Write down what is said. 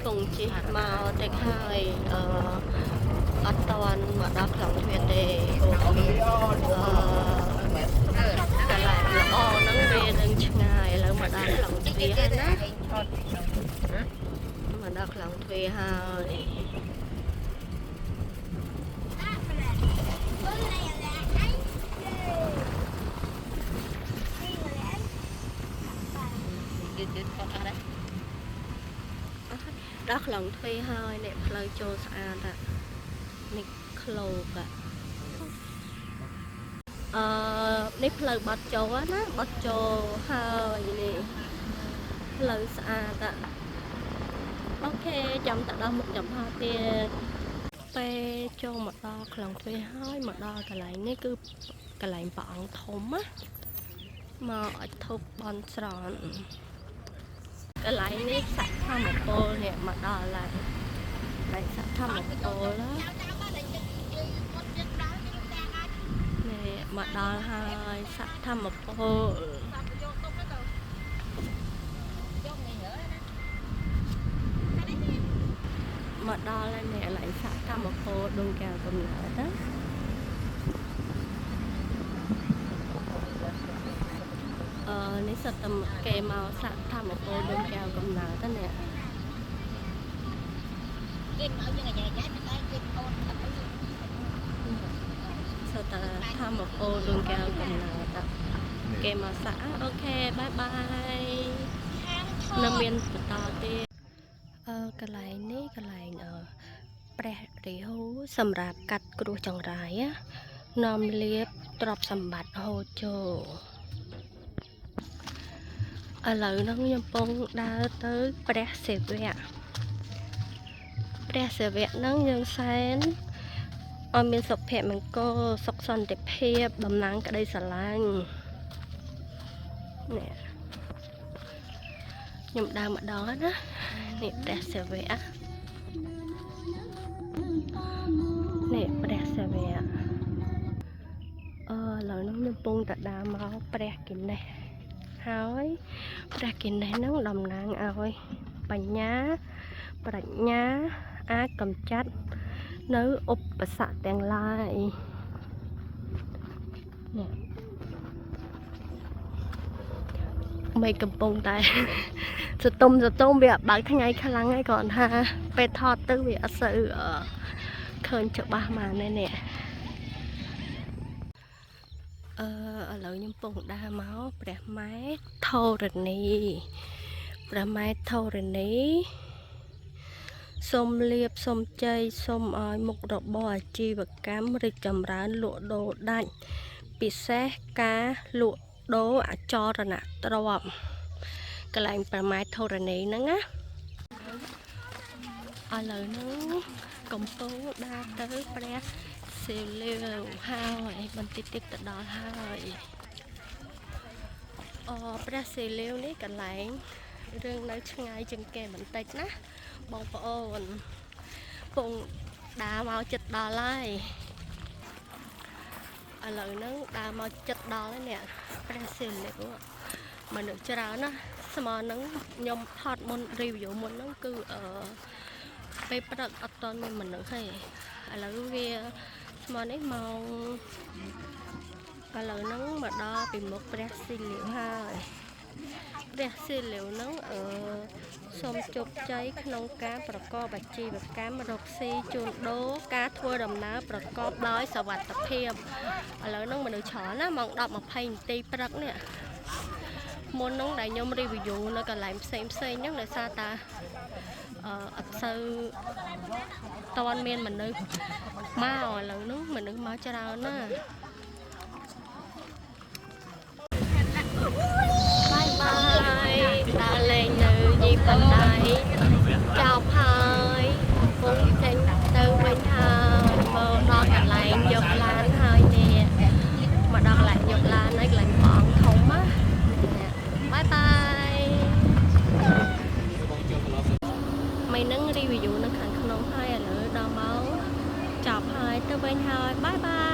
ពងជិះមកតិចហើយអឺអត់តាន់មកដល់ខ្លងទ្វារទេអូអឺកន្លែងល្អហ្នឹងវានឹងឆ្ងាយឥឡូវមកដល់ខ្លងទ្វារហើយណាមកដល់ខ្លងទ្វារហើយ យឺតយឺតគាត់អត់ដែរ ដល់ខ្លងទ្វារហើយនេះផ្លូវចូលស្អាតអានេះក្លោកអាអឺនេះផ្លូវបាត់ចូលណាបាត់ចូលហើយនេះផ្លូវស្អាតអា OK ចាំទៅដល់មុខចំហទៀតពេលចូលមកដល់ខ្លងទ្វារហើយមកដល់កន្លែងនេះគឺកន្លែងព្រះអង្គធំណាមកអុជធូបបន់ស្រន់កន្លែងនេះស័កធម្មពលនេះមកដល់ហើយកន្លែងស័កធម្មពលណានេះមកដល់ហើយស័កធម្មពល មកដល់ហើយនេះកន្លែងសាក់ធម្មពលដួងកែវកំណើតណាអឺនេះសិតតែគេមកសាក់ធម្មពលដួងកែវកំណើតណា គេមកយើងអាយ៉ាយ៉ាតែគេអូនអត់អី សិតតែធម្មពលដួងកែវកំណើតគេមកសាក់ OK bye bye នៅមានបន្តទៀតអឺកន្លែងនេះកន្លែងអឺព្រះរាហូសម្រាប់កាត់គ្រោះចង្រៃណានាំលៀបទ្រព្យសម្បត្តិហូរចូល ឥឡូវហ្នឹងខ្ញុំកំពុងដើរទៅព្រះសិវៈព្រះសិវៈហ្នឹងយើងសែនឲ្យមានសុភមង្គលសុខសន្តិភាពតំណាងក្តីស្រឡាញ់នេះខ្ញុំដើរម្ដងណានេះព្រះសិវៈនេះព្រះសិវៈអឺឥឡូវហ្នឹងខ្ញុំកំពុងតែដើរមកព្រះគិនេសហើយ ព្រះគិនេសហ្នឹងតំណាងឲ្យបញ្ញាប្រាជ្ញាអាចកម្ចាត់នៅឧបសគ្គទាំងឡាយនេះមេឃកំពុងតែ សតុំសតុំវាបើកថ្ងៃខ្លាំងហើយគ្រាន់ថាពេលថតទៅវាអត់សូវអឺឃើញច្បាស់មកនេះនេះអឺឥឡូវខ្ញុំកំពុងដើរមកព្រះម៉ែធរណីព្រះម៉ែធរណីសូមលៀបសូមជ័យសូមឲ្យមុខរបរអាជីវកម្មរីកចម្រើនលក់ដូរដាច់ពិសេសការលក់ដូរអចរណទ្រព្យកន្លែងព្រះម៉ែធរណីហ្នឹងណាឥឡូវហ្នឹងកំពុងដើរទៅព្រះសិលាវហើយបន្តិចទៀតទៅដល់ហើយ អព្រះសិលាវនេះកន្លែងរឿងនៅឆ្ងាយជាងគេបន្តិចណាបងប្អូនពងដើរមកចិត្តដល់ហើយឥឡូវហ្នឹងដើរមកចិត្តដល់ហើយនេះព្រះសិលាវមនុស្សច្រើនណាស្មើនឹងខ្ញុំថតមុន review មុនហ្នឹងគឺអឺពេលព្រឹកអត់ទាន់មានមនុស្សទេឥឡូវវាស្មើនេះម៉ោងឥឡូវហ្នឹងមកដល់ពីមុខព្រះសិលាវហើយ ព្រះសិលាវហ្នឹងអឺសូមជោគជ័យក្នុងការប្រកបអាជីវកម្មរកស៊ីជួញដូរការធ្វើដំណើរប្រកបដោយសុវត្ថិភាពឥឡូវហ្នឹងមនុស្សច្រើនណាម៉ោង10:20នាទីព្រឹកនេះមុនហ្នឹងដែលខ្ញុំ review នៅកន្លែងផ្សេងផ្សេងហ្នឹងដោយសារតាអឺអត់សូវតន់មានមនុស្សមកឥឡូវហ្នឹងមនុស្សមកច្រើនណាស់ bye bye ដើរលេងនៅយីបណ្ដៃចប់ហើយកំពុងចេញទៅវិញហើយមកដល់កន្លែងយកឡានហើយនេះមកដល់កន្លែងយកឡានហើយកន្លែងព្រះអង្គធំណា bye bye មិននឹង review នៅខាងក្នុងហើយឥឡូវដល់មកចប់ហើយទៅវិញហើយ bye bye.